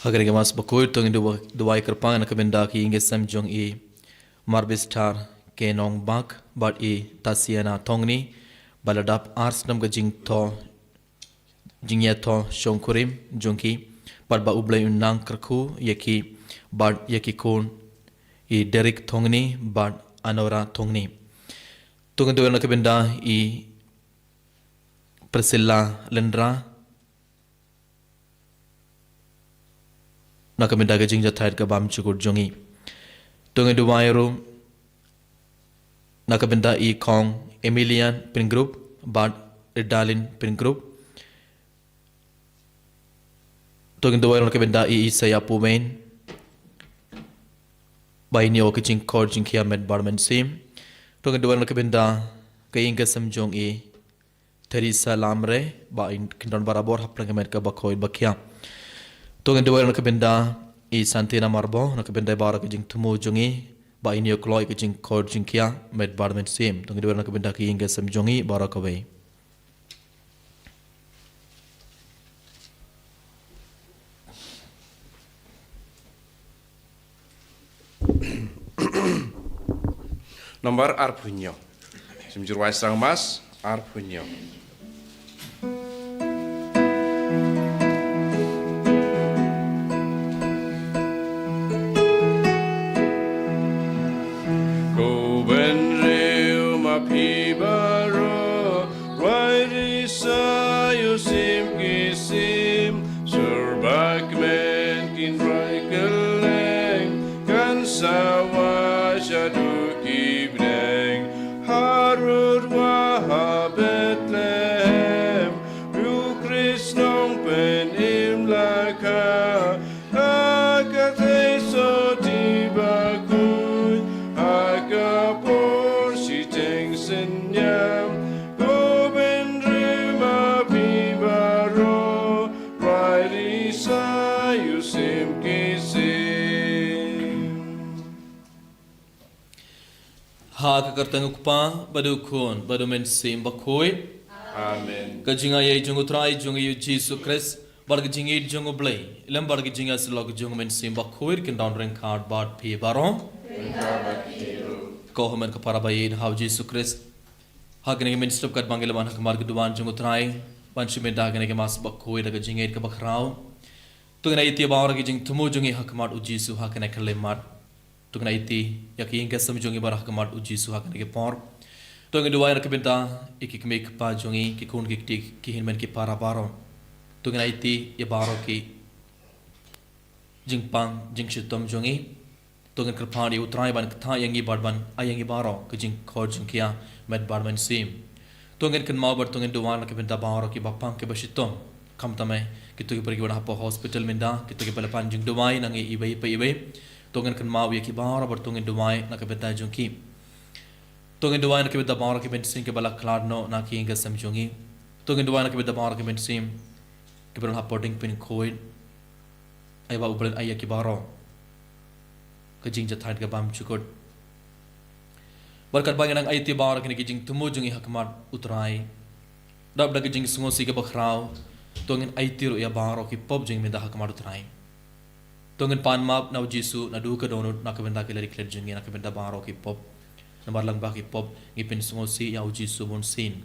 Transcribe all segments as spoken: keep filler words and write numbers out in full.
Ha kane ka Mass Bakhuid to ngin duwai, duwai kyrpang na ka bynta ki ïing ki sem jong i Marbistar K Nongbak bad i Tasiana Thongni ba la dap ar snem ka jingthoh, jingïathoh shongkurim jong ki, bad ba U Blei un nang kyrkhu ïa ki bad ïa ki khun, i Derek Thongni bad Anora Thongni. To ngin duwai na ka bynta i Priscilla Lyngdoh na ka bynta ka jingjahthait ka bymjukut jong i. To ngin duwai ruh na ka bynta i Kong Emilian Pyngrope bad Ridalin Pyngrope. To ngin duwai ruh na ka bynta i Isaiah Pumen ba in ïoh ka jingkhot jingkhia met bad mynsiem. To ngin duwai ruh na ka bynta ka ïing ka sem jong i Theresa Lamre ba in kyndon barabor hapdeng ka met kaba khuid ba khia. To ngin duwai ruh na ka bynta i Santina Marbor na ka bynta baroh ka jingthmu jong i ba in ïoh kloi ka jingkhot jingkhia met bad mynsiem. To ngin duwai ruh na ka bynta ka ïing ka sem jong i baroh kawei. Nambar arphew hynñiew. Sim jyrwai sang Mass arphew hynñiew. Ko bynriew ma phi baroh, rwai risa ïa u sim ki sim, sur bad kmen kin rwai kylleng, kan sa wai shaduh ki bneng, harud wah ha Bethlehem, U Khrist Nongpynim la kha, ha ka theisotti bakhuid, ha ka por shiteng synñiang, ko bynriew ma phi baroh, rwai risa ïa u sim ki sim. Ha ka kyrteng u Kpa, bad u Khun, bad u Mynsiem Bakhuid. Amen. Ka jingaiei jong u Trai jong ngi u Jisu Khrist, bad ka jingïeit jong u Blei, lem bad ka jingïasyllok jong u Mynsiem Bakhuid, kin don ryngkat bad phi baroh. Ko hynmen ko para ba ïeit ha u Jisu Khrist. Ha kane ka mynstep katba ngi la wan ha khmat ka duwan jong u Trai ban shim bynta ha kane ka Mass Bakhuid da ka jingïeit kaba khraw, to ngin aiti baroh ki jingthmu jong ngi ha khmat u Jisu ha kane ka khyllipmat. To ngin aiti ïa ki ïing ki sem jong ngi baroh ha khmat u Jisu ha kane ka por. To ngin duwai na ka bynta ïa ki kmie ki kpa jong ngi, ki khun ki kti, ki hynmen ki para baroh. To ngin aiti ïa baroh ki jingpang jingshitom jong ngi. To ngin kyrpad ïa u Trai ban ktah ïa ngi bad ban ai ïa ngi baroh ka jingkhot jingkhia met bad mynsiem. To ngin kynmaw bad to ngin duwai na ka bynta baroh kiba pang kiba shitom. Khamtam eh kito kiba ri kiba na hapoh hospital mynta, kito kiba la pan jingduwai na ngi iwei pa iwei. To ngin kynmaw ïa ki baroh bad to ngin duwai na ka bynta jong ki. To ngin duwai na ka bynta baroh ki mynsiem kiba la khlad noh na ki ïing ki sem jong ngi. To ngin duwai na ka bynta baroh ki mynsiem kiba don hapoh diengpynkhuid. Ai ba u Blei un ai ïa ki baroh ka jingjahthait ka bymjukut. Bad katba ngi nang aiti baroh kine ki jingthmu jong ngi ha khmat u Trai, dap da ka jingsngewsih kaba khraw, to ngin aiti ruh ïa baroh ki pop jong ngi mynta ha khmat u Trai. To ngin pan map na u Jisu naduh ka dohnud na ka bynta ki lari klet jong ngi, na ka bynta baroh ki pop. Namar lyngba ki pop ngi pynsngewsih ïa u Jisu bunsien.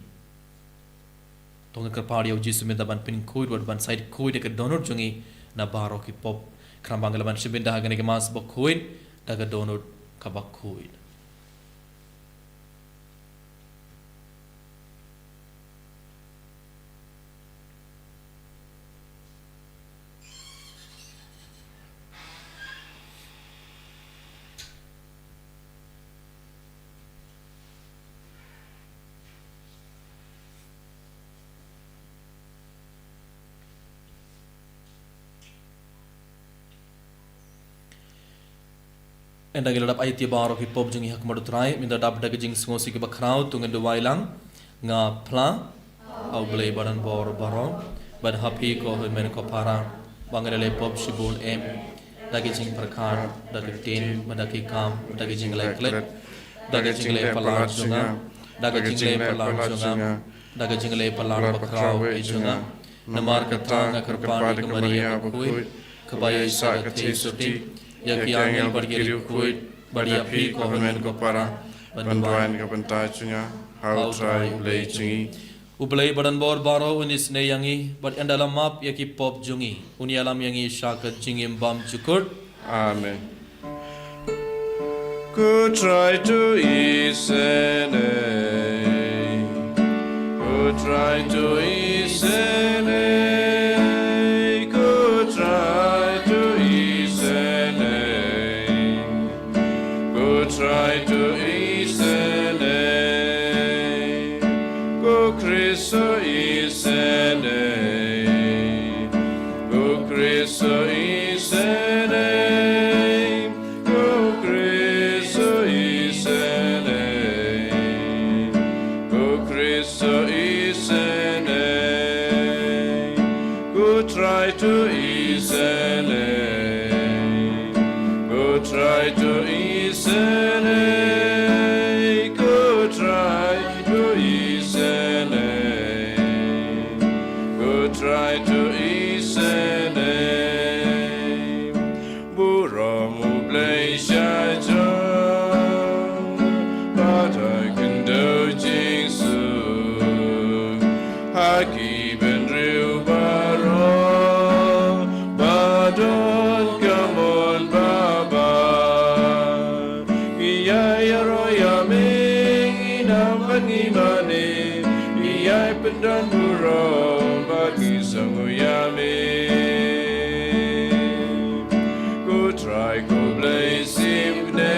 To ngin kyrpad ïa u Jisu mynta ban pynkhuid bad ban said khuid ïa ka dohnud jong ngi na baroh ki pop. Khnang ba ngi lah ban shim bynta ha kane ka Mass Bakhuid da ka dohnud kaba khuid. Ynda ngi la dep aiti baroh ki pop jong ngi ha khmat u Trai, mynta dap da ka jingsngewsih kaba khraw, to ngin duwai lang. Nga phla ha u Blei ba donbor baroh, bad ha phi ko hynmen ko para, ba ngi la leh pop shibun em, da ki jingpyrkhat, da ki ktien, bad da ki kam, bad da ki jingleh klet, da ki jingleh palat jong nga, da ki jingleh palat jong nga, da ki jingleh palat bakhraw eh jong nga. Namar kata nga kyrpad ïa ka Maria bakhuid, kaba ïaisah ka theisotti ïa ki angel bad ki riewkhuid, bad ïa phi ko hynmen ko para, ban duwai na ka bynta jong nga ha U Trai U Blei jong ngi. U Blei badonbor baroh un isynei ïa ngi bad ynda la map ïa ki pop jong ngi, un ïalam ïa ngi sha ka jingim bymjukut. Amen. Ko Trai to isynei. Ko Trai to isynei. Ko Trai to isynei. Ko Trai to isynei. Ko Khrist to isynei. Ko Khrist to isynei. Ko Khrist to isynei. Ko Khrist to isynei. Ko Trai to isynei. Ko Trai to isynei. Ko Trai to isynei. Ko Trai to isynei. Burom U Blei sha jrong, bad ha khyndew jingsuk, ha ki bynriew baroh ba don ka mon babha. Ngi ïai ïaroh ïa me, ngi nam bad ngi mane, ngi ïai pyndon burom bad ngi sngew ïa me. Ko Trai ko Blei symbneng,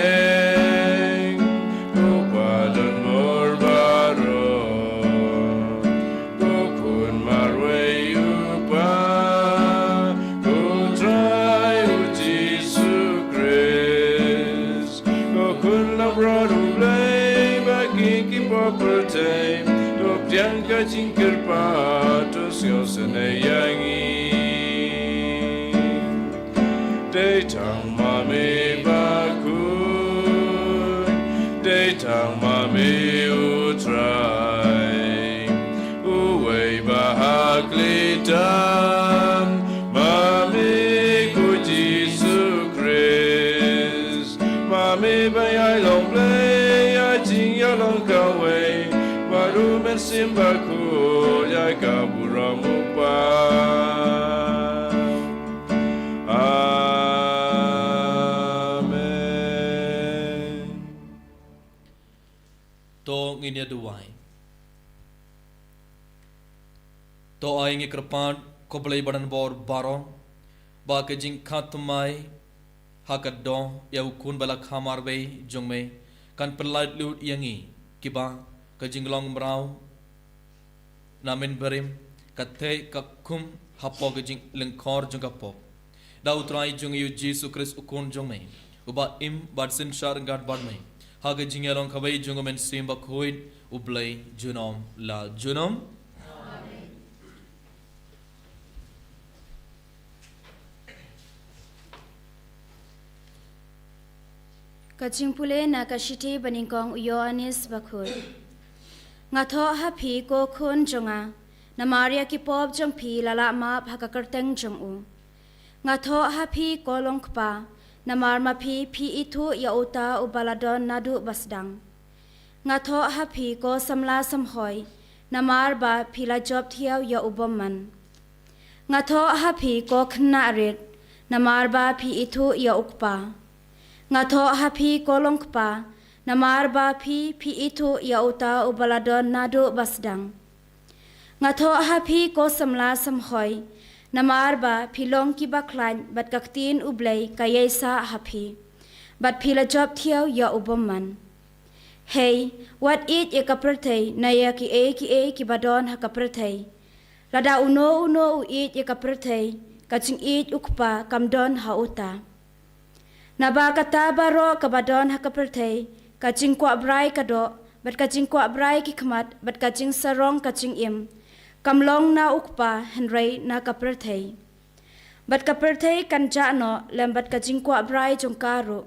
ko Pa donbor baroh, ko Khun marwei U Kpa, ko Trai U Jisu Khrist, ko Khun langbrot U Blei, ba ki ki pop pyrthei, to pdiang ka jingkyrpad, to sngewsynei ïa ngi. Dei tang ma me bakhuid, dei tang ma me U Trai, uwei ba ha khlieh tam, ma me ko Jisu Khrist, ma me ba ïai long Blei ïa jingïalong kawei bad U Mynsiem Bakhuid, ïa ka burom U Kpa. Amen. To ngin ïa duwai. To ai ngi kyrpad, ko Blei badonbor baroh, ba ka jingkha thymmai ha ka doh ïa U Khun ba la kha marwei jong me kan pyllait lut ïa ngi, kiba ka jinglong mraw na mynbarim ka theh ka khum hapoh ka jinglyngkor jong ka pop. Da U Trai jong ngi U Jisu Khrist U Khun jong me, uba im bad synshar ryngkat bad me, ha ka jingïalong kawei jong U Mynsiem Bakhuid, U Blei junom la junom. Ka jingpule na ka shithi ba nyngkong u Ïoannis Bakhuid. Nga thoh ha phi ko khun jong nga, namar ïa ki pop jong phi la lah map ha ka kyrteng jong u. Nga thoh ha phi ko longkpa, namar ma phi phi ithuh ïa uta uba la don naduh ba sdang. Nga thoh ha phi ko samla samhoi, namar ba phi la jop thiaw ïa u bymman. Nga thoh ha phi ko khynnah rit, namar ba phi ithuh ïa u kpa. Nga thoh ha phi ko longkpa, namar ba phi phi ithuh ïa uta uba la don naduh ba sdang. Nga thoh ha phi ko samla samhoi, namar ba phi long kiba khlaiñ bad ka ktien U Blei ka ïaisah ha phi, bad phi la jop thiaw ïa u bymman. Hei, wat ïeit ïa ka pyrthei ne ïa kiei kiei kiba don ha ka pyrthei. Lada uno uno u ïeit ïa ka pyrthei, ka jingïeit U Kpa kam don ha uta. Naba kata baroh kaba don ha ka pyrthei, ka jingkwah brai ka doh, bad ka jingkwah brai ki khmat, bad ka jingsarong ka jingim, kam long na U Kpa hynrei na ka pyrthei. Bad ka pyrthei kan jah noh lem bad ka jingkwah brai jong ka ruh.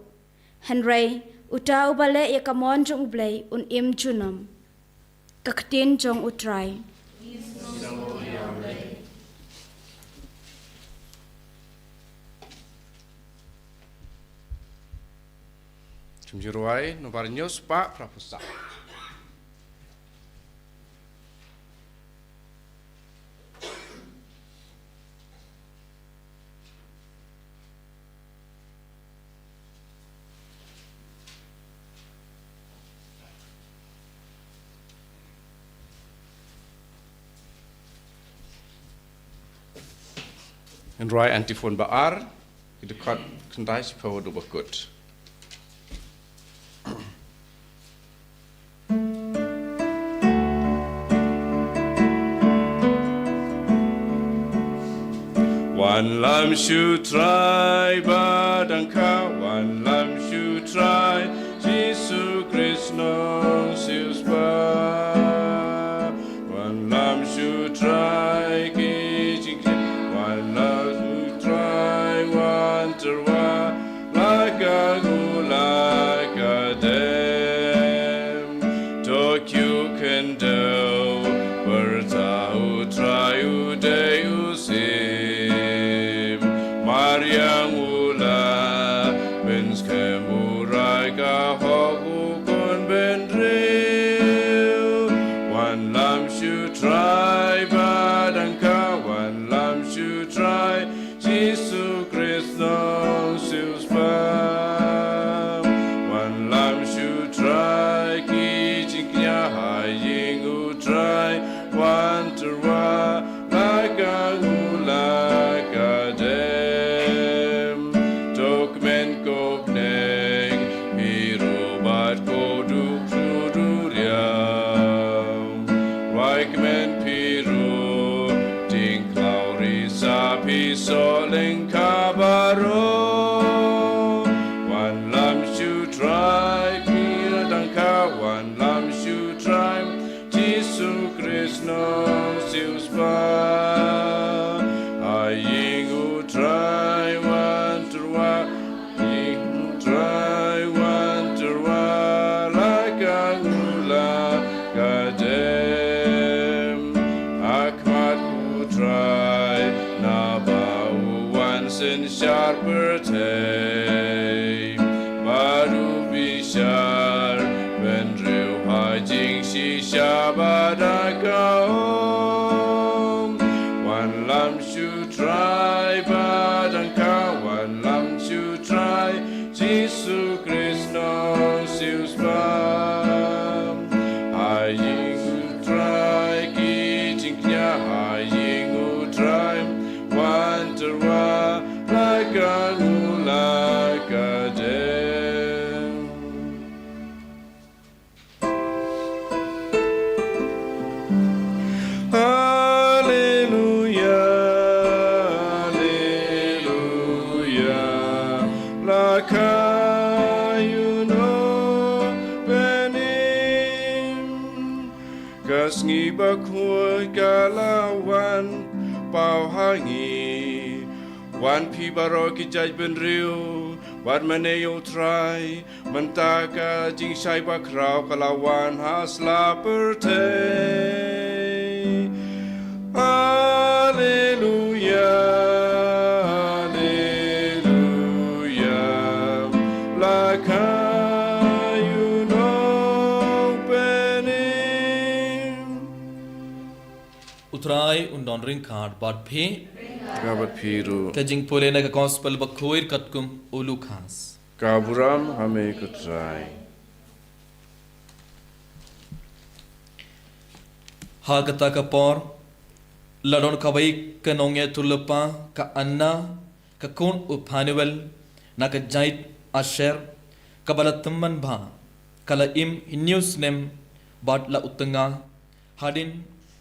Hynrei uta uba leh ïa ka mon jong U Blei un im junom. Ka ktien jong U Trai. Ngi sngew ïa U Blei. Shim jingrwai, nombar hynñiew spah phra phew saw. Hynrei antiphon ba ar, ki dkhot khyndai shiphew haduh ba kut. Wanlam sha u Trai ba dang kha, wanlam sha u Trai, Jisu Khrist nongsiewspah. Wanlam sha u Trai ki jingkit, wanlam sha u Trai wan tyrwa, la ka ngu la ka dem. To kiew khyndew, pyrta u Trai u dei u sim. Mariang u la pynskhem u rai ka hok u khun bynriew. Wanlam sha u Trai ba dang kha, wanlam sha u Trai, Jisu Khrist nongsiewspah. Wanlam sha u Trai ki jingkñia, ha ïing u Trai wan tyrwa, la ka ngu la ka dem. To kmen ko bneng, phi ruh bad ko duk shu duriaw. Rwai kmen phi ruh, ding khlaw risa phi soh lyngkha baroh. Wanlam sha u Trai, phi dang kha, wanlam sha u Trai, Jisu Khrist nongsiewspah. Ha ïing u Trai wan tyrwa, ha ïing u Trai wan tyrwa, la ka ngu la ka dem. Ha khmat u Trai, naba u wan synshar pyrthei. Bad u bishar bynriew ha jingshisha ba dang kha. Wanlam sha u Trai ba dang kha, wanlam sha u Trai, Jisu Khrist nongsiewspah. Ha ïing u Trai ki jingkñia, ha ïing u Trai wan tyrwa, la ka ngu la ka dem. Haleluya, haleluya, la ka ïoh noh bniah. Ka sngi bakhuid ka la wan paw ha ngi. Wan phi baroh ki jaitbynriew, wat mane ïa u Trai, mynta ka jingshai bakhraw ka la wan ha sla pyrthei. Haleluya, haleluya, la ka ïoh noh bniah. U Trai un don ryngkat bad phi. Ka bad phi ruh. Ka jingpule na ka Gospel bakhuid katkum u Lukas. Ka burom ha me ko Trai. Ha kata ka por, la don kawei ka nongïathuhlypa ka Anna, ka khun u Phanuel, na ka jait Asher, kaba la tymmen bha, ka la im hynñiew snem bad la u tnga, hadien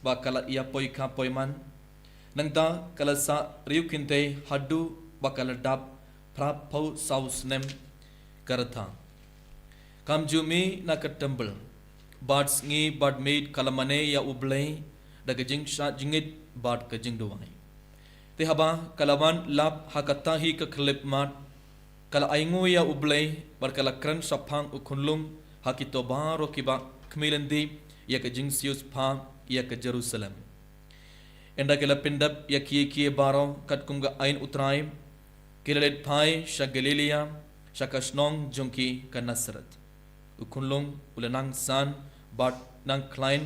ba ka la ïa poi kha poi man. Nangta ka la sah riewkynthei haduh ba ka la dap phra phew saw snem ka rta. Kam ju mih na ka templ, bad sngi bad miet ka la mane ïa U Blei da ka jingshad jingit bad ka jingduwai. Te haba ka la wan lap ha kata hi ka khyllipmat, ka la ainguh ïa U Blei bad ka la kren shaphang u khunlung ha kito baroh kiba khmih lynti ïa ka jingsiewspah ïa ka Jerusalem. Ynda ki la pyndep ïa kiei kiei baroh katkum ka aiñ U Trai, ki la leit phai sha Galilaïa, sha ka shnong jong ki ka Nasareth. U khunlung u la nang san bad nang khlaiñ,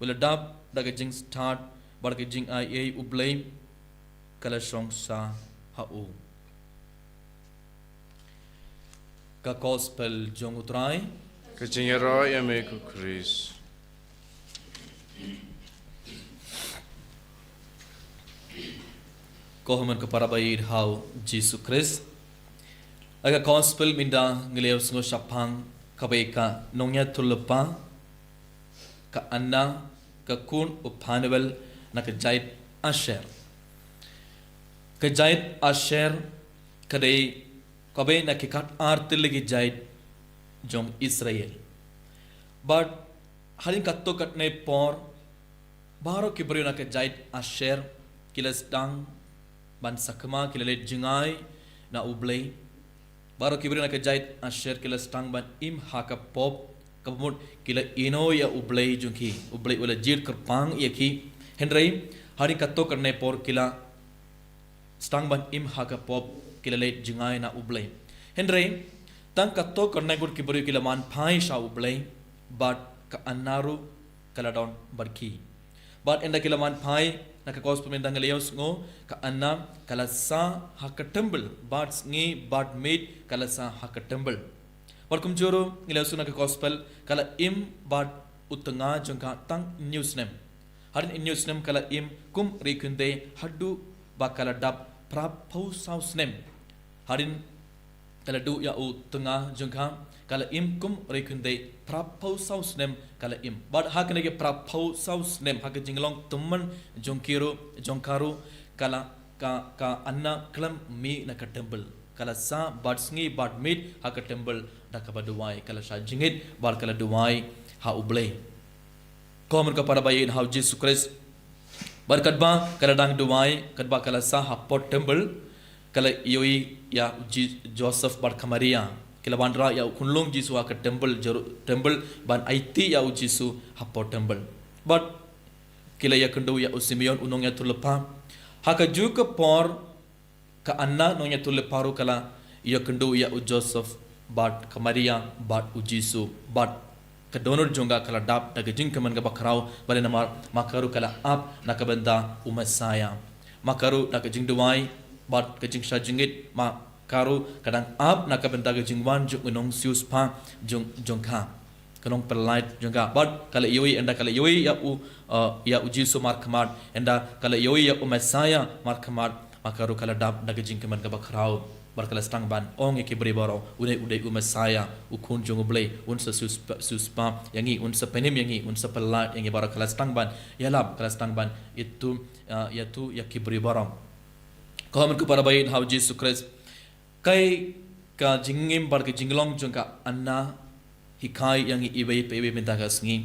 u la dap da ka jingstad bad ka jingaiei U Blei ka la shong sa ha u. Ka Gospel jong U Trai. Ka jingïaroh ïa me ko Khrist. Ko hynmen ko para baieit ha u Jisu Khrist. Ha ka Gospel mynta ngi la ïohsngew shaphang kawei ka nongïathuhlypa, ka Anna, ka khun u Phanuel na ka jait Asher. Ka jait Asher ka dei kawei na ki khatar tylli ki jait jong Israel. Bad hadien katto katne por, baroh ki briew na ka jait Asher ki la sdang ban sakma, ki la leit jngai na U Blei. Baroh ki briew na ka jait Asher ki la sdang ban im ha ka pop, kaba mut ki la ïehnoh ïa U Blei jong ki, U Blei u la jied kyrpang ïa ki. Hynrei hadien katto katne por ki la sdang ban im ha ka pop, ki la leit jngai na U Blei. Hynrei tang katto katne ngut ki briew ki la man phai sha U Blei, bad ka Anna ruh ka la don bad ki. Bad ynda ki la man phai, na ka Gospel mynta ngi la ïohsngew, ka Anna ka la sah ha ka temple bad sngi bad miet, ka la sah ha ka temple. Bad kumjuh ruh ngi la ïohsngew na ka Gospel, ka la im bad u tnga jong ka tang hynñiew snem. Hadien hynñiew snem ka la im kum riewkynthei haduh ba ka la dap phra phew saw snem. Hadien ka la duh ïa u tnga jong ka, ka la im kum riewkynthei, phra phew saw snem ka la im. Bad ha kine ki phra phew saw snem, ha ka jinglong tymmen jong ki ruh, jong ka ruh, ka la, ka, ka Anna khlem mih na ka temple. Ka la sah bad sngi bad miet ha ka temple da kaba duwai, ka la shah jingngeit bad ka la duwai ha U Blei. Ko hynmen ko para baieit ha u Jisu Khrist. Bad katba ka la dang duwai, katba ka la sah hapoh temple, ka la ïohi ïa u Ji-, Joseph bad ka Maria ki la wanrah ïa u khunlung Jisu ha ka temple, Jeru-, temple, ban aiti ïa u Jisu hapoh temple. Bad ki la ïakynduh ïa u Simeon u nongïathuhlypa. Ha kajuh ka por, ka Anna nongïathuhlypa ruh ka la ïakynduh ïa u Joseph bad ka Maria bad u Jisu, bad ka dohnud jong ka ka la dap da ka jingkmen kaba khraw, balei namar ma ka ruh ka la ap na ka bynta u Messaïah. Ma ka ruh da ka jingduwai bad ka jingshah jingngeit, ma ka ruh ka dang ap na ka bynta ka jingwan jong u nongsiewspah jong, jong ka, ka nongpyllait jong ka. Bad ka la ïohi, ynda ka la ïohi ïa u, uh, ïa u Jisu markhmat, ynda ka la ïohi ïa u Messaïah markhmat, ma ka ruh ka la dap da ka jingkmen kaba khraw. Bad ka la sdang ban ong ïa ki briew baroh, une u dei u Messaïah, u Khun jong U Blei, un sa siewspah, siewspah ïa ngi, un sa pynim ïa ngi, un sa pyllait ïa ngi baroh. Ka la sdang ban ïalap, ka la sdang ban ïathuh, uh, ïathuh ïa ki briew baroh. Ko hynmen ko para baieit ha u Jisu Khrist. Kaei ka jingim bad ka jinglong jong ka Anna hikai ïa ngi iwei pa iwei mynta ka sngi?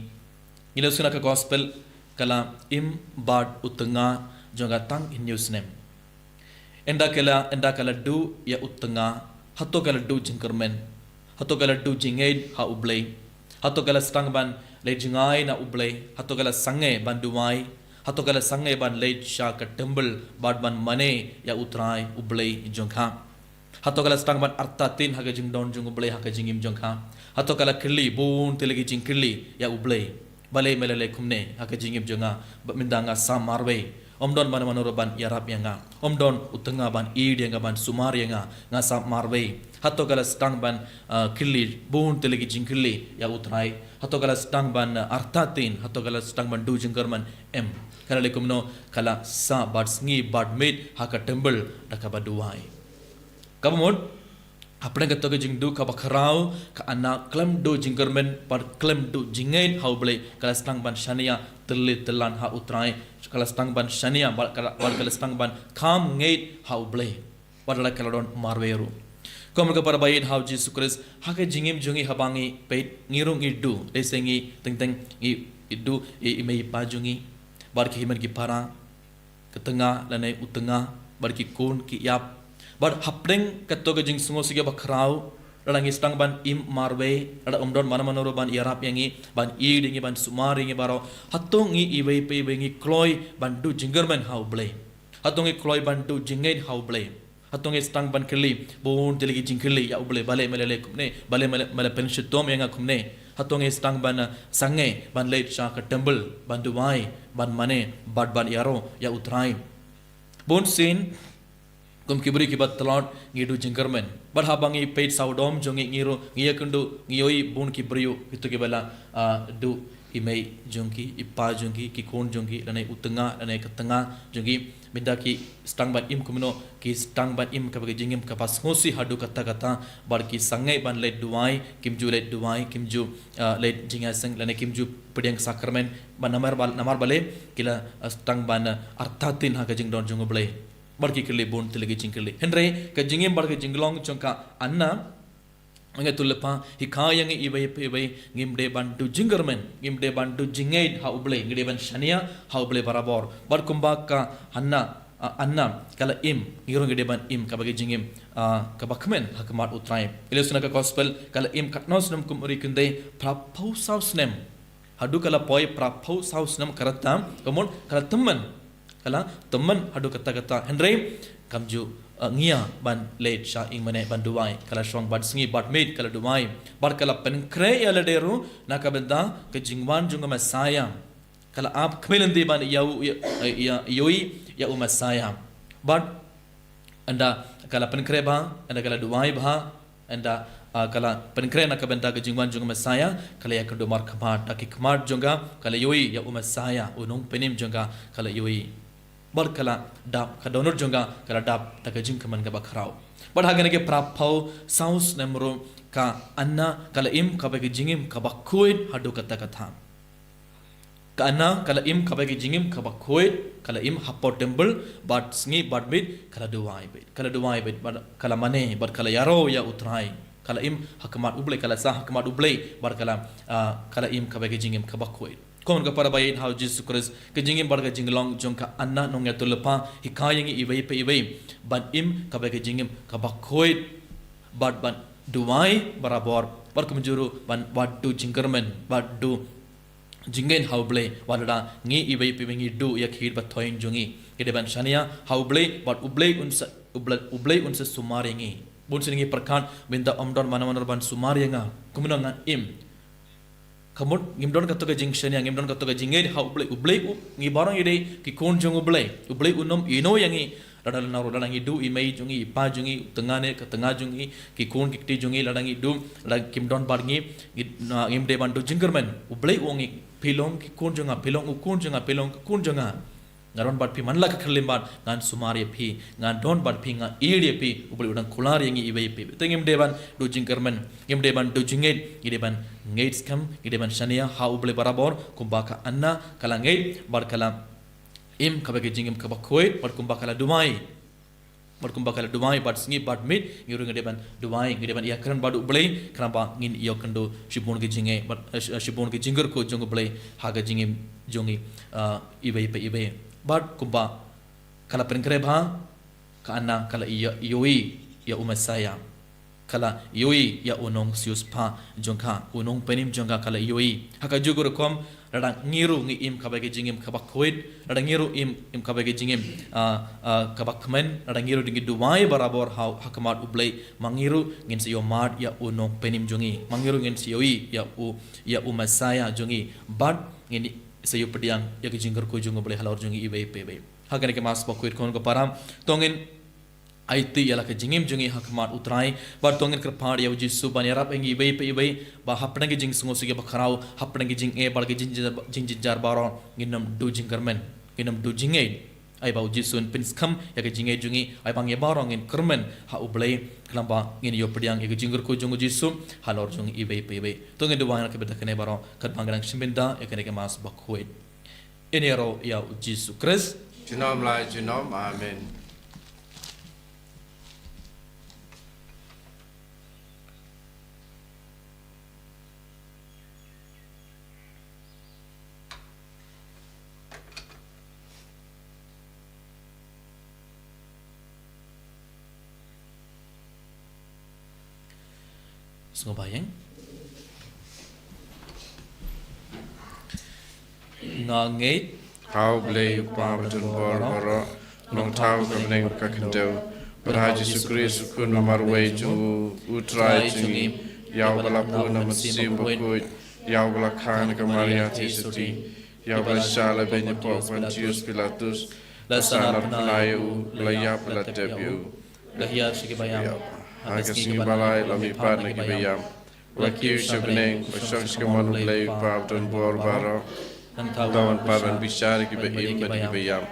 Ngi la ïohsngew na ka Gospel, ka la im bad u tnga jong ka tang hynñiew snem. Ynda ka la, ynda ka la duh ïa u tnga, hato ka la duh jingkyrmen? Hato ka la duh jingngeit ha U Blei? Hato ka la sdang ban leit jngai na U Blei? Hato ka la sangeh ban duwai? Hato ka la sangeh ban leit sha ka temple bad ban mane ïa U Trai U Blei jong ka? Hato ka la sdang ban artatien ha ka jingdon jong U Blei ha ka jingim jong ka? Hato ka la kylli bun tylli ki jingkylli ïa U Blei? Balei me la leh kumne ha ka jingim jong nga, ba mynta nga sah marwei? Ym don mano mano ruh ban ïarap ïa nga. Ym don u tnga ban ïeid ïa nga, ban sumar ïa nga. Nga sah marwei. Hato ka la sdang ban, ah, kylli bun tylli ki jingkylli ïa U Trai? Hato ka la sdang ban, ah, artatien? Hato ka la sdang ban duh jingkyrmen? Em. Ka la leh kumno? Ka la sah bad sngi bad miet ha ka temple da kaba duwai. Kaba mut, hapdeng kato ka jingduh kaba khraw, ka Anna khlem duh jingkyrmen bad khlem duh jingngeit ha U Blei, ka la sdang ban shaniah tylli tyllan ha U Trai, ka la sdang ban shaniah bad ka la, bad ka la sdang ban kham ngeit ha U Blei. Bad la ka la don marwei ruh. Ko hynmen ko para baieit ha u Jisu Khrist, ha ka jingim jong ngi haba ngi peit, ngi ruh ngi duh, lehse ngi teng teng ngi duh ïa i mei i pa jong ngi bad ki hynmen ki para, ka tnga lane u tnga, bad ki khun ki ïap. Bad hapdeng kato ka jingsngewsih kaba khraw, lada ngi sdang ban im marwei, lada ym don mano mano ruh ban ïarap ïa ngi, ban ïeid ïa ngi, ban sumar ïa ngi baroh, hato ngi iwei pa iwei ngi kloi ban duh jingkyrmen ha U Blei? Hato ngi kloi ban duh jingngeit ha U Blei? Hato ngi sdang ban kylli bun tylli ki jingkylli ïa U Blei, balei me la leh kumne, balei me la, me la pynshitom ïa nga kumne. Hato ngi sdang ban, eh, sangeh ban leit sha ka temple ban duwai, ban mane bad ban ïaroh ïa U Trai. Bun sien kum ki briew kiba tlot ngi duh jingkyrmen. Bad haba ngi peit sawdong jong ngi, ngi ruh ngi ïakynduh, ngi ïohi bun ki briew kito kiba la, ah, duh i mei jong ki, i pa jong ki, ki khun jong ki, lane u tnga, lane ka tnga jong ki. Mynta ki sdang ban im kumno, ki sdang ban im kaba ka jingim kaba sngewsih haduh katta katta, bad ki sangeh ban leit duwai, kim ju leit duwai, kim ju, ah, leit jingïaseng, lane kim ju pdiang sakramen, bad namar bal-, namar balei, ki la, ah, sdang ban, ah, artatien ha ka jingdon jong U Blei. Bad ki kylli bun tylli ki jingkylli. Hynrei ka jingim bad ka jinglong jong ka Anna, nga ïathuh lypa, hikai ïa ngi iwei pa iwei, ngim dei ban duh jingkyrmen, ngim dei ban duh jingngeit ha U Blei, ngi dei ban shaniah ha U Blei barabor. Bad kumba ka Hana, ah, Anna ka la im, ngi ruh ngi dei ban im kaba ka jingim, ah, kaba kmen ha khmat U Trai. Ïa la sngewthuh ka gospel, ka la im katno snem kum u ri kynthei, phraphew saw snem. Haduh ka la poi phraphew saw snem ka rta, ka mut ka la tymmen. Ka la tymmen haduh katta katta. Hynrei kam ju, eh, ngiah ban leit sha ïing mane ban duwai. Ka la shong bad sngi bad miet ka la duwai. Bad ka la pynkhreh ïa lade ruh na ka bynta ka jingwan jong u Messaïah. Ka la ap khmih lynti ban ïa u, ïa, ïa, ïa, ïohi ïa u Messaïah. Bad ynda ka la pynkhreh bha, ynda ka la duwai bha, ynda, ah, ka la pynkhreh na ka bynta ka jingwan jong u Messaïah, ka la ïakynduh markhmat, da ki khmat jong ka, ka la ïohi ïa u Messaïah, u nongpynim jong ka, ka la ïohi. Bad ka la dap, ka dohnud jong ka, ka la dap da ka jingkmen kaba khraw. Bad ha kine ki phraphew saw snem ruh ka Anna, ka la im kaba ka jingim kaba khuid haduh katta katta. Ka Anna ka la im kaba ka jingim kaba khuid, ka la im hapoh temple, bad sngi bad miet, ka la duwai beit, ka la duwai beit, bad ka la mane, bad ka la ïaroh ïa U Trai. Ka la im ha khmat U Blei, ka la sah ha khmat U Blei, bad ka la, ah, ka la im kaba ka jingim kaba khuid. Ko hynmen ko para ba ïeit ha U Jisu Khrist, ka jingim bad ka jinglong jong ka Anna nongïathuhlypa, hikai ïa ngi iwei pa iwei ban im kaba ka jingim kaba khuid, bad ban duwai barabor, bad kumjuh ruh ban, bad duh jingkyrmen, bad duh jingngeit ha U Blei, wat lada ngi iwei pa iwei ngi duh ïa ki khih ba thoiñ jong ngi. Ngi dei ban shaniah ha U Blei, bad U Blei un sa, U Blei, U Blei un sa sumar ïa ngi. Bun sien ngi pyrkhat, mynta ym don mano mano ban sumar ïa nga. Kumno ngan im? Ka mut ngim don kato ka jingshaniah, ngim don kato ka jingngeit ha U Blei, U Blei u, ngi baroh ngi dei ki khun jong U Blei. U Blei un ym ïehnoh ïa ngi. Lada, lada, lada ngi duh i mei jong ngi, i pa jong ngi, u tnga ne ka tnga jong ngi, ki khun ki kti jong ngi, lada ngi duh, lada kim don bad ngi, ngi, na, ngim dei ban duh jingkyrmen. U Blei u ong ïa ngi, phi long ki khun jong nga, phi long u khun jong nga, phi long ka khun jong nga. Nga don bad phi man la ka khyllipmat, ngan sumar ïa phi, nga don bad phi, nga ïeit ïa phi, U Blei u dang kular ïa ngi iwei pa iwei. Te ngim dei ban duh jingkyrmen, ngim dei ban duh jingngeit, ngi dei ban ngeit skhem, ngi dei ban shaniah ha U Blei barabor, kumba ka Anna ka la ngeit, bad ka la im kaba ka jingim kaba khuid, bad kumba ka la duwai. Bad kumba ka la duwai bad sngi bad miet, ngi ruh ngi dei ban duwai, ngi dei ban ïakren bad U Blei, khnang ba ngin ïoh kynduh shibun ki jingngeit, bad, eh, sh-, eh, shibun ki jingkyrkhu jong U Blei ha ka jingim jong ngi, ah, iwei pa iwei. Bad kumba ka la pynkhreh bha, ka Anna ka la ïoh, ïohi ïa u Messaïah. Ka la ïohi ïa u nongsiewspah jong ka, u nongpynim jong ka, ka la ïohi. Ha kajuh ka rukom, lada ngi ruh ngi im kaba ka jingim kaba khuid, lada ngi ruh im, im kaba ka jingim, ah, ah, kaba kmen, lada ngi ruh ngi duwai barabor ha, ha khmat U Blei, ma ngi ruh ngin sa ïohmad ïa u nongpynim jong ngi, ma ngi ruh ngin sa ïohi ïa u, ïa u Messaïah jong ngi, bad ngin sa ïoh pdiang ïa ka jingkyrkhu jong U Blei halor jong ngi iwei pa iwei. Ha kane ka Mass bakhuid ko hynmen ko para, to ngin aiti ïa la ka jingim jong ngi ha khmat U Trai, bad to ngin kyrpad ïa U Jisu ban ïarap ïa ngi iwei pa iwei, ba hapdeng ki jingsngewsih kiba khraw, hapdeng ki jingeh bad ki jingjynjar, jingjynjar baroh, ngin ym duh jingkyrmen, ngin ym duh jingngeit. Ai ba U Jisu un pynskhem ïa ka jingngeit jong ngi, ai ba ngi baroh ngin kyrmen ha U Blei, khnang ba ngin ïoh pdiang ïa ka jingkyrkhu jong U Jisu halor jong ngi iwei pa iwei. To ngin duwai na ka bynta kane baroh, katba ngi dang shim bynta ïa kane ka Mass bakhuid. Ngin ïaroh ïa U Jisu Khrist. Junom la junom, amen. Sngewbha ïa. Nga ngeit ha U Blei U Kpa badonbor baroh, Nongthaw ka bneng ka khyndew, Bad ha Jisu Khrist u Khun marwei jong u, u Trai jong ngi, ïa uba la pun na u Mynsiem Bakhuid, ïa uba la kha na ka Maria Theisotti, ïa uba la shah lehbeiñ ha u Pontius Pilatus, la sah narphna ïa u, la ïap, la tep ïa u, la hiar sha kiba ïap, ha ka sngi ba lai la mihpat na kiba ïap, la kiew sha bneng, la shong sha kamon U Blei U Kpa badonbor baroh. Nangta un pat ban bishar ïa kiba im bad kiba ïap.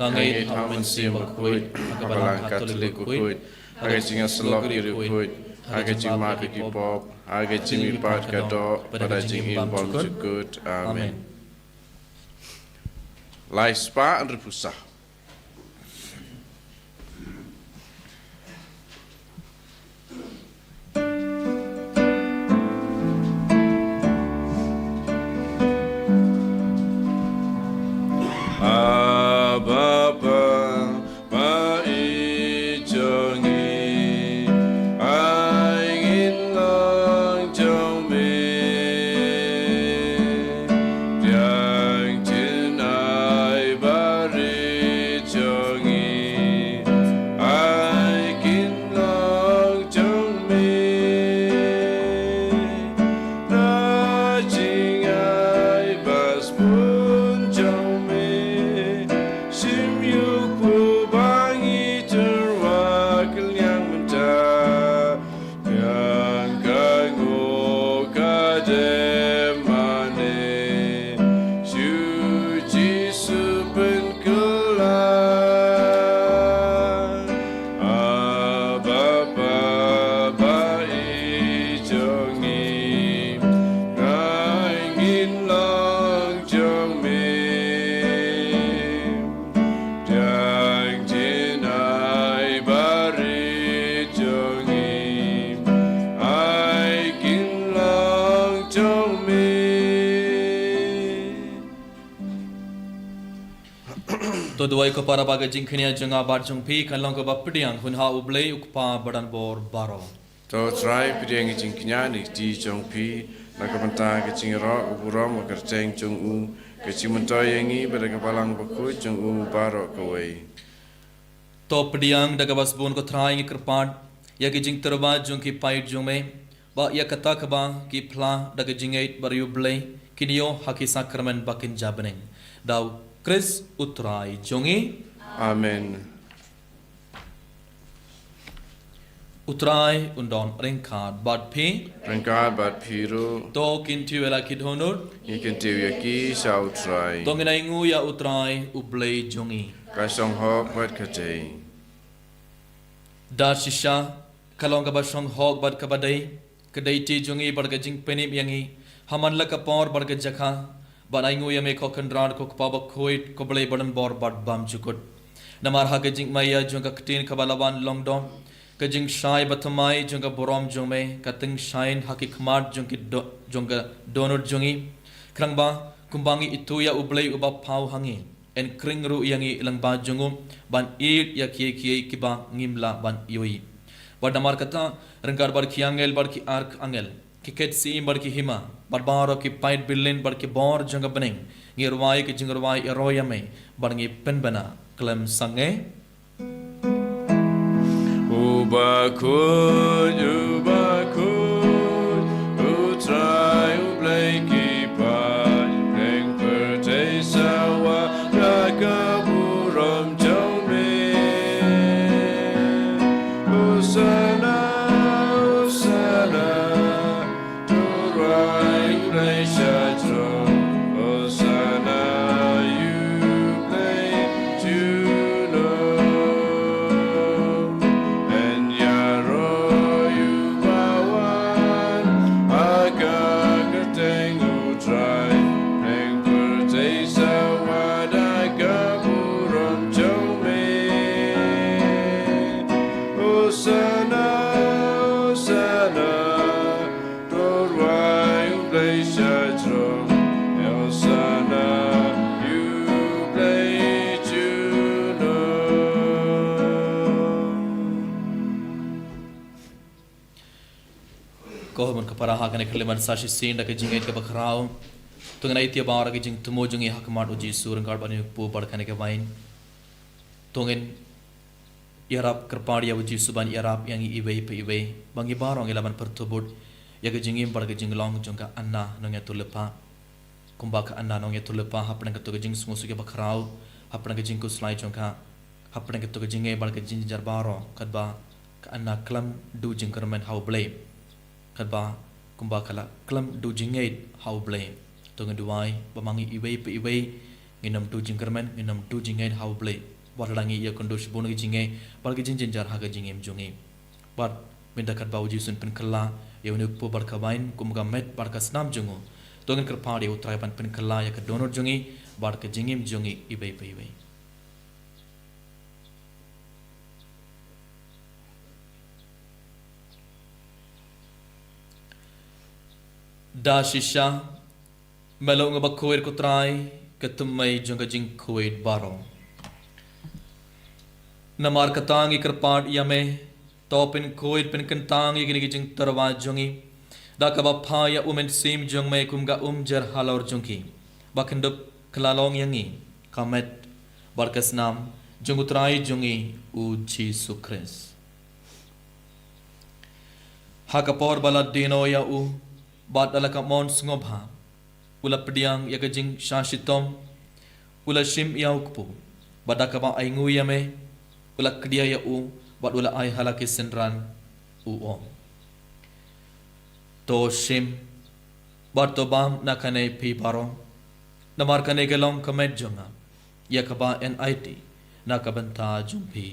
Nga ngeit ha u Mynsiem Bakhuid, ha ka Balang Katholik bakhuid, ha ka jingïasyllok ki riewkhuid, ha ka jingmap ïa ki pop, ha ka jingmihpat ka doh bad ha ka jingim bymjukut. Amen. Lai spah hynriewphew saw. Abba Papa, ba ïeit jong ngi, ai ngin long jong me. Pdiang jingim ai barit jong ngi, ai kin long jong me. Na jingai ba sbun jong me, shim ïa u kpu ba ngi tyrwa kylliang mynta. Biang ka nguh ka dei mane, shu Jisu pynkylla. Abba Papa, ba ïeit jong ngi, ai ngin long jong me. Pdiang jingim ai barit jong ngi, ai kin long jong me. To duwai ko para ba ka jingkñia jong nga bad jong phi kan long kaba pdiang hun ha U Blei U Kpa badonbor baroh. To Trai, pdiang ka jingkñia na ki kti jong phi, na ka bynta ka jingïaroh ka burom ka kyrteng jong u, ka jingmyntoi ïa ngi bad ka Balang Bakhuid jong u baroh kawei. To pdiang da kaba sbun ko Trai, ngi kyrpad ïa ki jingtyrwa jong ki paid jong me, ba ïa kata kaba ki phla da ka jingngeit bariewblei kin ïoh ha ki sakramen ba kin ja bneng. Da U Khrist U Trai jong ngi. Amen. U Trai un don ryngkat bad phi. Ryngkat bad phi ruh. To kyntiew ïa la ki dohnud. Ngi kyntiew ïa ki sha U Trai. To ngin ainguh ïa U Trai U Blei jong ngi. Ka shong hok bad ka dei. Da shisha ka long kaba shong hok bad kaba dei, ka dei kti jong ngi bad ka jingpynim ïa ngi ha man la ka por bad ka jaka, ban ainguh ïa me ko Kynrad ko Kpa Bakhuid, ko Blei badonbor bad bymjukut. Namar ha ka jingmaïa jong ka ktien kaba la wan long doh, ka jingshai bathymmai jong ka burom jong me ka tyngshaiñ ha ki khmat jong ki do-, jong ka dohnud jong ngi. Khnang ba kumba ngi ithuh ïa U Blei uba paw ha ngi, yn khring ruh ïa ngi lyngba jong u ban ïeit ïa kiei kiei kiba ngim lah ban ïohi. Bad namar kata, ryngkat bad ki angel bad ki arkangel, ki khet syiem bad ki hima, bad baroh ki paid bilin bad ki bor jong ka bneng, ngi rwai ka jingrwai ïaroh ïa me, bad ngi pynbna khlem sangeh. Uba khuid, uba khuid, U Trai U Blei ki paid, ïa pyrthei sawa da ka burom jong me. Hosana, Hosana, to U Trai U Blei sha jrong. Hosana ïa U Blei junom. Yn ïaroh ïa uba wan ha ka kyrteng U Trai. Ïa pyrthei sawa da ka burom jong me. Hosana, Hosana, to U Trai U Blei sha jrong. Hosana ïa U Blei junom. Ko hynmen ko para, ha kane ka khyllipmat sa shisien da ka jingngeit kaba khraw, to ngin ai ïa baroh ki jingthmu jong ngi ha khmat U Jisu ryngkat bad une u kpu bad kane ka waiñ. To ngin Ïarap kyrpad ïa u Jisu ban ïarap ïa ngi iwei pa iwei, ba ngi baroh ngi lah ban pyrthuh bud ïa ka jingim bad ka jinglong jong ka Anna nongïathuhlypa. Kumba ka Anna nongïathuhlypa, hapdeng kato ka jingsngewsih kaba khraw, hapdeng ka jingkhuslai jong ka, hapdeng kato ka jingngeit bad ka jingjynjar baroh, katba ka Anna khlem duh jingkyrmen ha U Blei. Katba kumba ka la khlem duh jingngeit ha U Blei. To ngin duwai ba ma ngi iwei pa iwei ngin ym duh jingkyrmen, ngin ym duh jingngeit ha U Blei. Wat la ngi ïakynduh shibun ka jingngeit bad ka jingjynjar ha ka jingim jong ngi. Bad mynta katba u Jisu un pynkylla ïa une u kpu bad ka wain kum ka met bad ka snam jong u, to ngin kyrpad ïa U Trai ban pynkylla ïa ka dohnud jong ngi bad ka jingim jong ngi iwei pa iwei. Da shisha, me long uba khuid, ko Trai, ka tymmen jong ka jingkhuid baroh. Namar kata ngi kyrpad ïa me, to pynkhuid pynkyntang ïa kine ki jingtyrwa jong ngi, da kaba phah ïa U Mynsiem jong me kum ka umjer halor jong ki, ba kin dup kylla long ïa ngi ka met bad ka snam jong U Trai jong ngi U Jisu Khrist. Ha ka por ba la die noh ïa u, bad da la ka mon sngewbha, u la pdiang ïa ka jingshah shitom, u la shim ïa u kpu, bad da kaba ainguh ïa me, u la kdiah ïa u, bad u la ai ha la ki synran, u ong: To shim bad to bam na kane phi baroh, namar kane ka long ka met jong nga, ïa kaba yn aiti na ka bynta jong phi.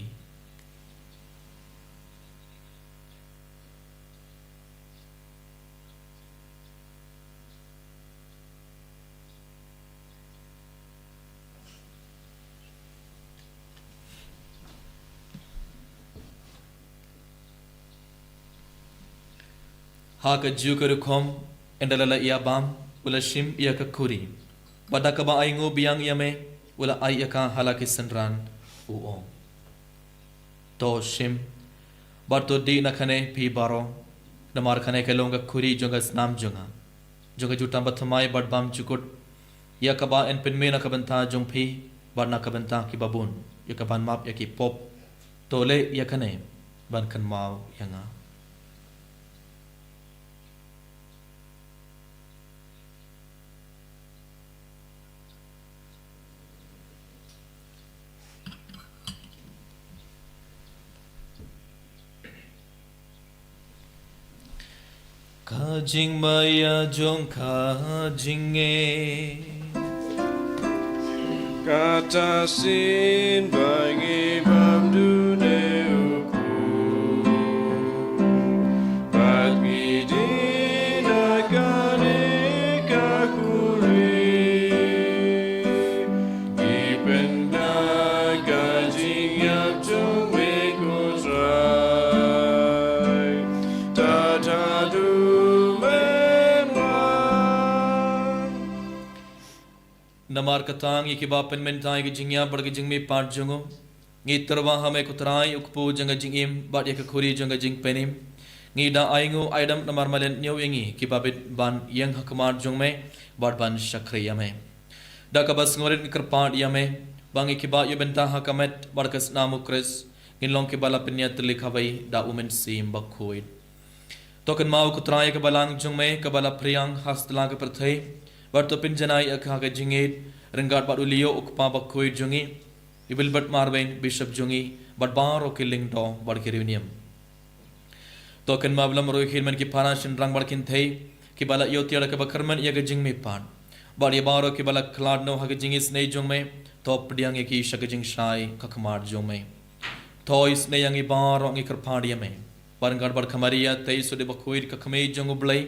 Ha kajuh ka rukom, ynda la la ïa bam, u la shim ïa ka khuri, bad da kaba ainguh biang ïa me, u la ai ïa ka ha la ki synran, u ong: To shim bad to dih na kane phi baroh, namar kane ka long ka khuri jong ka snam jong nga, jong ka jutang bathymmai bad bymjukut, ïa kaba yn pynmih na ka bynta jong phi bad na ka bynta kiba bun, ïa kaban map ïa ki pop. To leh ïa kane ban kynmaw ïa nga. Ka jingmaïa jong ka jingngeit. Kata shisien ba ngi bam dune u kpu, bad ngi dih na kane ka khuri, ngi pynbna ka jingïap jong me, ko Trai, tad haduh men wan. Namar kata ngi kiba pynmynta ïa ka jingïap bad ka jingmihpat jong u, ngi tyrwa ha me, ko Trai, u kpu jong ka jingim, bad ïa ka khuri jong ka jingpynim. Ngi da ainguh aidam namar me leh ñiew ïa ngi kiba bit ban ïeng ha khmat jong me bad ban shakri ïa me. Da kaba sngewrit ngi kyrpad ïa me ba ngi kiba ïoh bynta ha ka met bad ka snam u Khrist, ngin long kiba la pynïatylli kawei da U Mynsiem Bakhuid. To kynmaw, ko Trai, ïa ka balang jong me kaba la phriang ha satlak ka pyrthei, bad to pynjanai ïa ka ha ka jingngeit ryngkat bad u Leo, u kpa bakhuid jong ngi, i Wilbert Marwein, bishop jong ngi, bad baroh ki lyngdoh bad ki riewniam. To kynmaw, ba la mroi khie man ki para shynrang bad kynthei kiba la ïoh tiar da kaba kyrmen ïa ka jingmihpat, bad ïa baroh kiba la khlad noh ha ka jingisynei jong me, to pdiang ïa ki sha ka jingshai ka khmat jong me. To isynei ïa ngi baroh, ngi kyrpad ïa me, ryngkat bad ka Maria Theisotti Bakhuid, ka Kmie jong U Blei,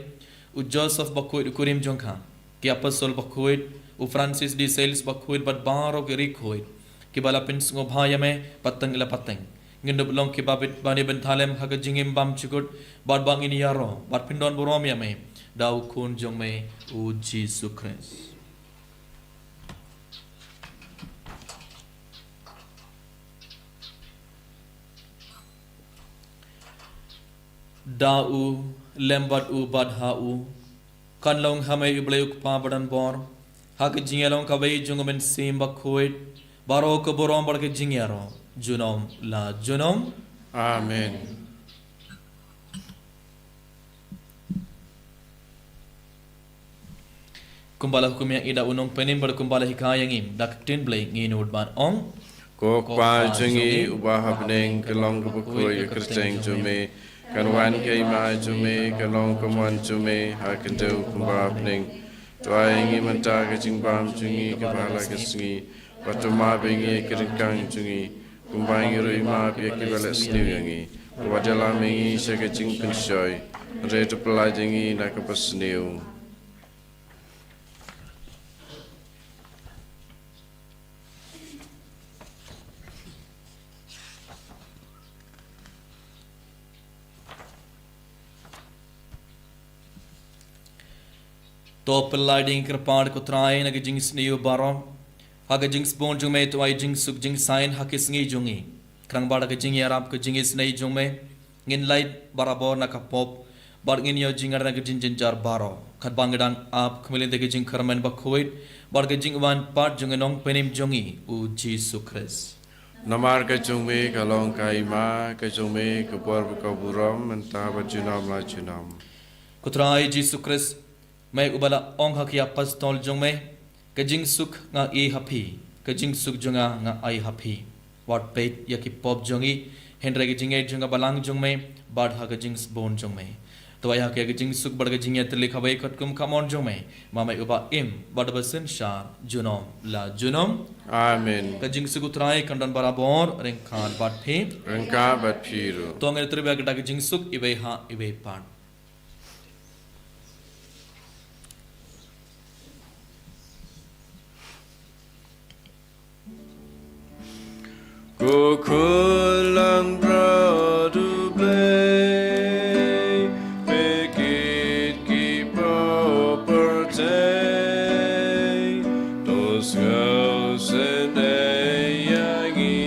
u Joseph Bakhuid, u kurim jong ka, ki apostol bakhuid, u Francis de Sales Bakhuid, bad baroh ki riewkhuid kiba la pynsngewbha ïa me pateng ïa la pateng. Ngin dup long kiba bit ban ïa bynta lem ha ka jingim bymjukut, bad ba ngin ïaroh bad pyndonburom ïa me da u Khun jong me, u Jisu Khrist. Da u, lem bad u, bad ha u, kan long ha me, U Blei U Kpa badonbor, ha ka jingïalong kawei jong U Mynsiem Bakhuid, baroh ka burom bad ka jingïaroh junom la junom. Amen. Kumba la hukum ïa ngi da u Nongpynim bad kumba la hikai ïa ngi da ka ktien Blei, ngin nud ban ong: Ko Kpa jong ngi uba ha bneng, ka long kaba khuid ka kyrteng jong me, kan wan ka hima jong me, kan long ka mon jong me ha ka khyndew kumba ha bneng. To ai ïa ngi mynta ka jingbam jong ngi kaba ha la ka sngi, bad to map ïa ngi ïa ki ryngkang jong ngi, kumba ngi ruh ngi map ïa kiba leh sniew ïa ngi. Wat ïalam ïa ngi sha ka jingpynshoi, hynrei to pyllait ïa ngi na kaba sniew. To pyllait ïa ngi kyrpad, ko Trai, na ka jingsniew baroh. Ha ka jingsbun jong me to ai jingsuk jingsaiñ ha ki sngi jong ngi. Khnang ba da ka jingïarap ka jingisynei jong me, ngin lait barabor na ka pop, bad ngin ïoh jingïarap na ka jingjynjar baroh, katba ngi dang ap khmih lynti ka jingkyrmen bakhuid bad ka jingwan pat jong u Nongpynim jong ngi, u Jisu Khrist. Namar ka jong me ka long ka hima, ka jong me ka bor bad ka burom, mynta bad junom la junom. Ko Trai Jisu Khrist, me uba la ong ha ki apostol jong me: Ka jingsuk nga ai ha phi, ka jingsuk jong nga nga ai ha phi. Wat peit ïa ki pop jong ngi, hynrei ka jingngeit jong ka balang jong me, bad ha ka jingsbun jong me, to ai ha ki ka jingsuk bad ka jingïatylli kawei katkum ka mon jong me, ma me uba im bad uba synshar junom la junom. Amen. Ka jingsuk u Trai kan don barabor ryngkat bad phi. Ryngkat bad phi ruh. To ngin ïatrei bad ka jingsuk iwei ha iwei pat. Ko khun langbrot U Blei, phi kit ki pop pyrthei, to sngewsynei ïa ngi.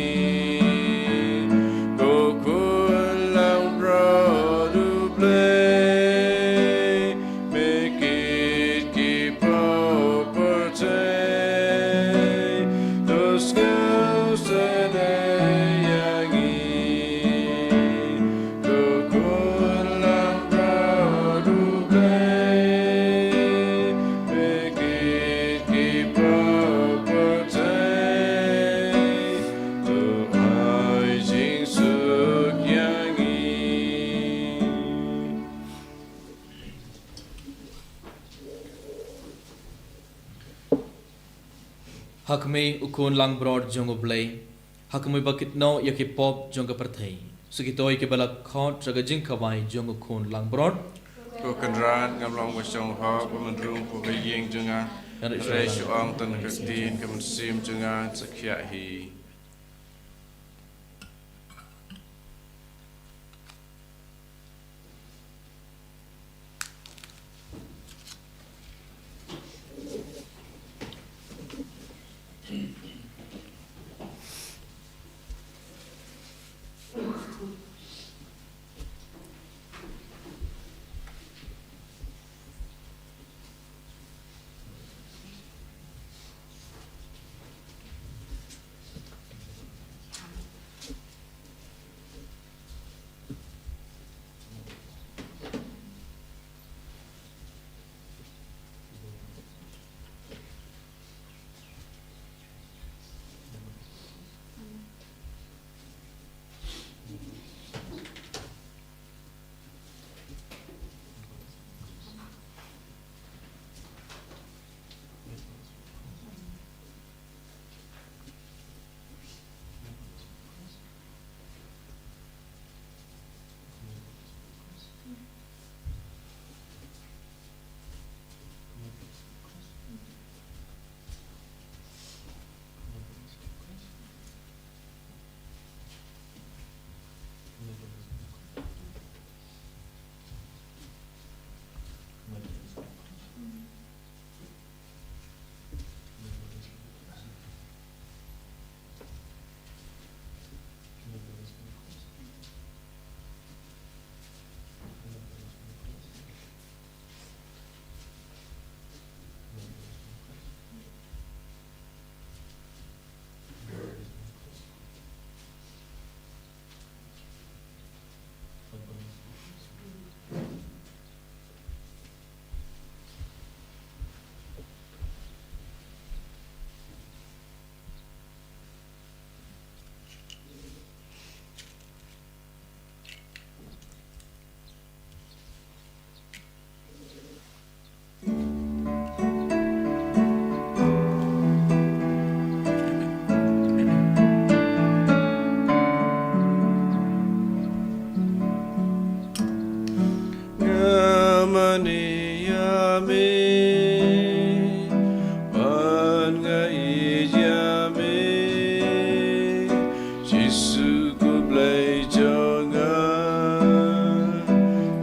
Ko khun langbrot U Blei, phi kit ki pop pyrthei, to sngewsynei ïa ngi. Ko khun langbrot U Blei, phi kit ki pop pyrthei, to ai jingsuk ïa ngi. Ha khmih u khun langbrot jong U Blei, ha khmih uba kit noh ïa ki pop jong ka pyrthei. Sa kito kiba la khot sha ka jingkhawai jong u khun langbrot. Ko Kynrad, ngam long ba shong hok ba men rung hapoh ka ïing jong nga, hynrei shu ong tang ka ktien, ka mynsiem jong nga in sa khiah hi. ïa me, ban nga ïeit ïa me. Jisu ko Blei jong nga,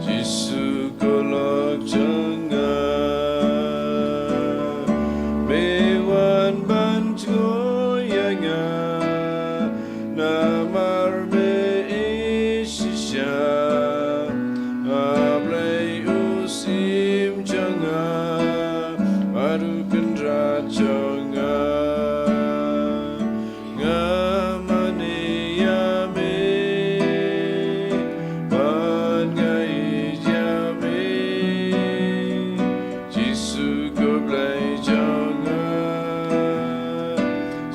Jisu ko lok jong nga. Me wan ban jngoh ïa nga, namar me ïeit shisha. A Blei u syiem jong nga, bad u kynrad jong nga. Nga mane ïa me, ban nga ïeit ïa me. Jisu ko Blei jong nga,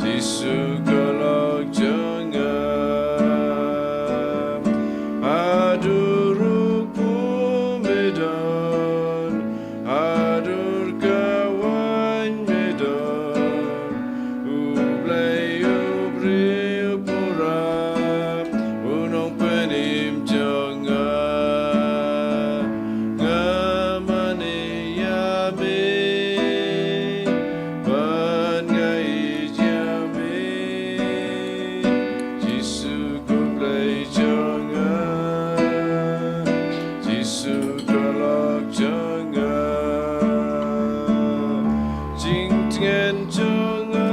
Jisu ko lok jong nga. Haduh ruh kumne me don, haduh kawei me don. U Blei u briew pura, u nongpynim jong nga. Nga mane ïa me, ban nga ïeit ïa me. Jisu ko Blei jong nga, Jisu ko lok jong nga. Jingtngen jong nga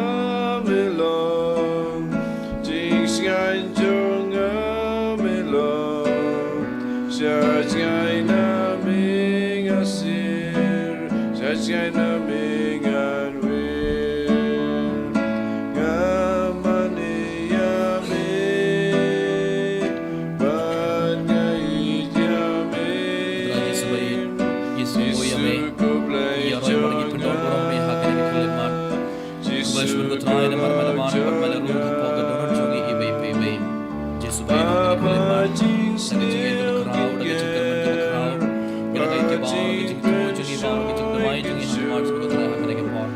me long, jingsngewthuh jong nga me long. Sha jngai na me nga sir, sha jngai na me ngan wir. Nga mane ïa me, ban nga ïeit ïa me. Trai Jisu ba ïeit, Jisu ïa me. Ïa roi mar ngi pyndonkam burom me ha kane ka khyllipmat. Khublei shibun ko Trai namar me la wan bad me la rung hapoh ka dohnud jong ngi iwei pa iwei. Jisu ba ïeit, ha kane ka khyllipmat, da ka jingïeit kaba khraw, da ka jingkyrmen kaba khraw, ngi la ka ïeit ba ka jingthmu jong ngi, ba ka jingduwai jong ngi ha khmat jong ko Trai ha kane ka por.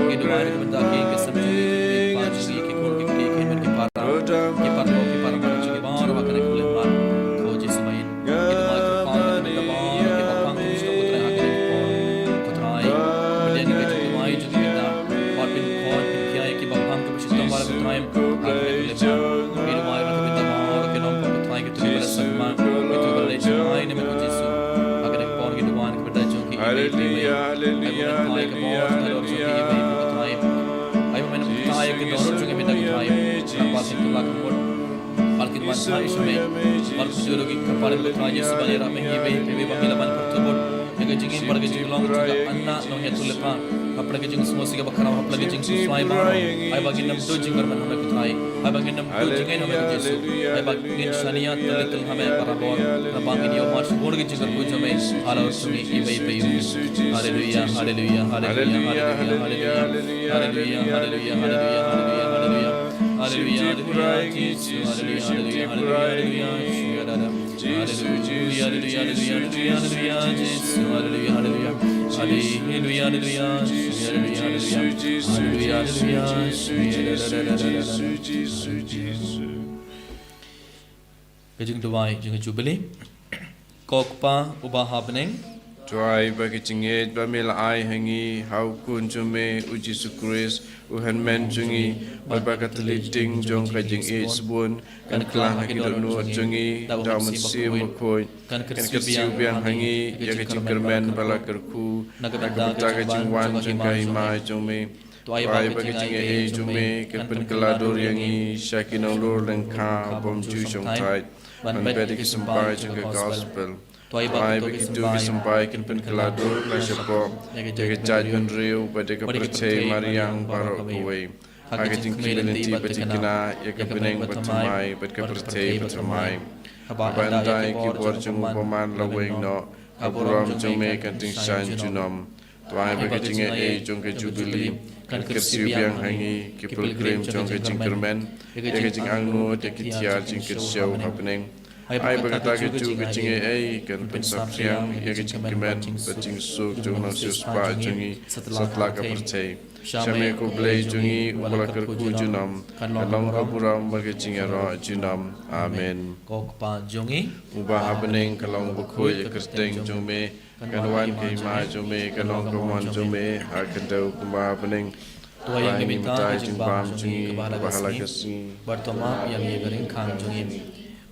Ngi duwai na ka bynta ki, ki sem jong ngi, ki kmie ki kpa jong ngi, ki khun ki kti, ki hynmen ki para, ki paralok ki parabangeit jong ngi baroh ha kane ka khyllipmat. Ko Jisu ba ïeit, ngi duwai Kyrpang na ka bynta baroh kiba pang kiba sngewthuh ko Trai ha kane ka por. Ko Trai, pdiang ïa ka jingduwai jong ngi na ka bynta, bad pynkhot pynkhia ïa kiba pang kiba sngewthuh baroh ko Trai ha kane ka khyllipmat. Ngi duwai na ka bynta baroh ki nongpop ko Trai, kito kiba la sngewthuh, kito kiba la leit sha ïing, ne ko Jisu. Ha kane ka por ngi duwai na ka bynta jong ki iwei pa iwei. Ai ba men pynthikna ïa ka bor ka dor jong ki iwei pa iwei ko Trai. Ai ba men pynthikna ïa ka dohnud jong ki iwei ko Trai. Kyrpad ïa ki la ka mut. Bad kin wan shai sha me. Bad kumjuh ruh ki kyrpad ïa ko Trai Jisu ban ïarap ïa ngi iwei pa iwei ba ngi la ban pyrthuh bud ïa ka jingim bad ka jinglong jong ka Anna nongïathuhlypa. Hapdeng ka jingsngewsih kaba khraw, hapdeng ka jingsngewsih baroh. Ai ba ngin ym duh jingkyrmen ha me ko Trai. Ai ba ngin ym duh jingngeit ha me ko Jisu. Ai ba ngin shaniah tylli tylli ha me barabor. Naba ngin ïohmad shibun ka jingkyrkhu jong me. Halor jong ngi iwei pa iwei. Haleluya, haleluya, haleluya, haleluya, haleluya. Haleluya, haleluya, haleluya, haleluya, haleluya. Haleluya, haleluya, Jisu, haleluya, haleluya, haleluya, haleluya. Haleluya, haleluya, haleluya, haleluya, haleluya, Jisu, haleluya, haleluya. Haleluya, haleluya, Jisu, haleluya, haleluya. Haleluya, haleluya, Jisu, Jisu, Jisu, Jisu. Ka jingduwai jong ka Jubili. Ko Kpa uba ha bneng. Duwai ba ka jingïeit ba me la ai ha ngi ha u Khun jong me u Jisu Khrist, u Hynmen jong ngi, bad ba ka thylliej ding jong ka jingïeit sbun kan kylla ha ki dohnud jong ngi da u Mynsiem Bakhuid. Kan kyrsiew biang ha ngi ïa ka jingkyrmen ba la kyrkhu na ka bynta ka jingwan jong ka hima jong me. To ai ba ka jingaiei jong me kan pynkylla dur ïa ngi sha ki nonglor lyngkha bymjukut shongthait, ban bet ïa ki symbai jong ka gospel. To ai ba kito ki symbai kan pynkylla dur la shapoh ïa ka jaitbynriew bad ïa ka pyrthei mariang baroh kawei. Ha ka jingkmen lynti bad thikna ïa ka bneng bathymmai bad ka pyrthei bathymmai. Haba ynda ïa ki bor jong u bymman la weng noh, ka burom jong me kan tyngshaiñ junom. To ai ba ka jingaiei jong ka Jubili kan kyrsiew biang ha ngi ki pilgrim jong ka jingkyrmen ïa ka jingangnud ïa ki thiar jingkyrsiew ha bneng. Ai ba kata kajuh ka jingaiei kan pynsaphriang ïa ka jingkmen bad jingsuk jong u nongsiewspah jong ngi satlak ka pyrthei. Sha me ko Blei jong ngi uba la kyrkhu junom, kan long ka burom bad ka jingïaroh junom. Amen. Ko Kpa jong ngi uba ha bneng, ka long bakhuid ïa ka kyrteng jong me. Kan wan ka hima jong me, kan long ka mon jong me ha ka khyndew kumba ha bneng. To ai ïa ngi mynta ka jingbam jong ngi kaba ha la ka sngi, bad to map ïa ngi ka ryngkang jong ngi,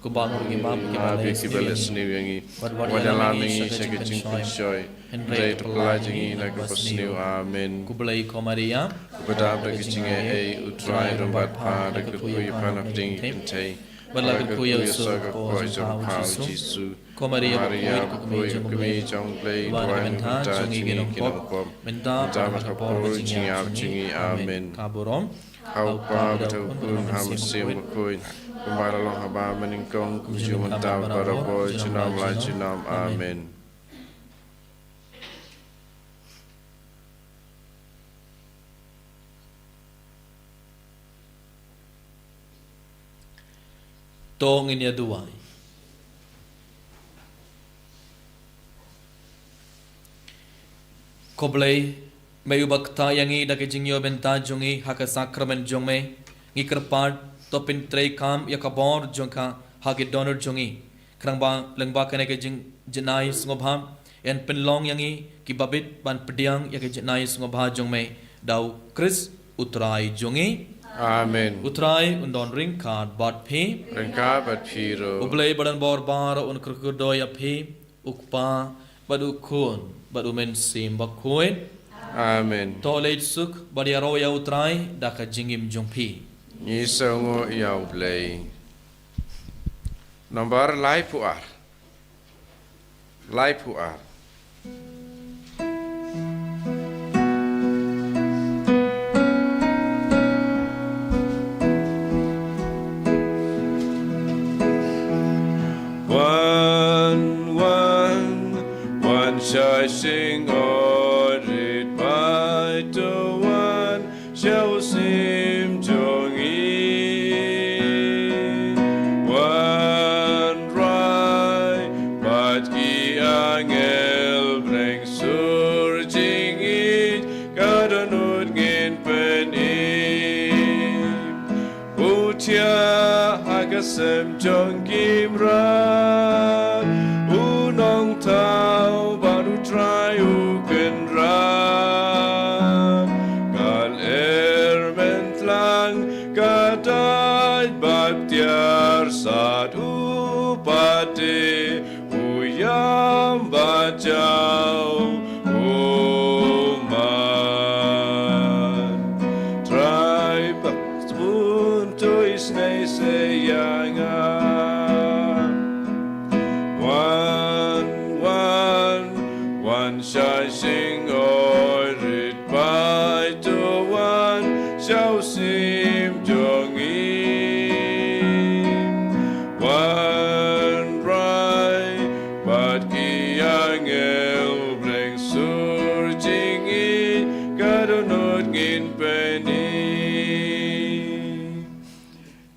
kumba ngi map ïa kiba leh sniew ïa ngi. Wat ïalam ïa ngi sha ka jingpynshoi, hynrei to pyllait ïa ngi na kaba sniew. Amen. Khublei ko Maria, kaba dap da ka jingaiei, U Trai u don bad pha. Da kyrkhu ïa pha na pdeng ki kynthei, bad la kyrkhu ïa u soh ka kpoh jong pha U Jisu. Ko Maria bakhuid, ko Kmie jong U Blei, duwai na ka bynta jong ngi ki nongpop, mynta bad ha ka por ka jingïap jong ngi. Amen. Ka burom ha U Kpa bad ha U Khun, ha U Mynsiem Bakhuid, kumba la long haba mynnyngkong, kumjuh mynta, barabor, junom la junom. Amen. To ngin ïa duwai. Ko Blei, me uba ktah ïa ngi da ka jingïoh bynta jong ngi ha ka sakramen jong me, ngi kyrpad to pyntreikam ïa ka bor jong ka ha ki dohnud jong ngi. Khnang ba lyngba kane ka jing, jingai sngewbha, yn pynlong ïa ngi kiba bit ban pdiang ïa ka jingai sngewbha jong me da U Khrist U Trai jong ngi. Amen. U Trai un don ryngkat bad phi. Ryngkat bad phi ruh. U Blei ba don bor baroh un kyrkhu ïa phi, U Kpa bad U Khun bad U Mynsiem Bakhuid. Amen. To leit suk bad ïaroh ïa U Trai da ka jingim jong phi. Ngi sngewnguh ïa U Blei. Nambar laiphew ar. Laiphew ar. Wan, wan, wan shai shngain, rit bai to wan sha u syiem jong ngi. Wanrah bad ki angel, bring sur jingïeit, ka dohnud ngin pynim. U thiah ha ka sem jong ki mrad, u Nongthaw bad U Trai u Kynrad. Ka lyer mynthlang, ka dait bad tiar sad, u pat te, u ïam bad jaw, u man. Trai bad sbun to isynei se ïa nga. Wan, wan, wan shai shngain, rit bai to wan sha u syiem jong ngi. Wanrah bad ki angel, bring sur jingïeit, ka dohnud ngin pynim.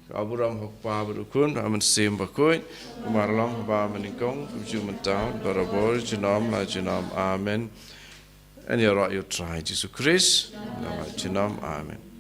Ka burom ha U Kpa bad U Khun bad U Mynsiem Bakhuid, kumba la long haba mynnyngkong, kumjuh mynta, barabor, junom la junom. Amen. Yn ïaroh ïa U Trai Jisu Khrist. Junom la junom. Amen.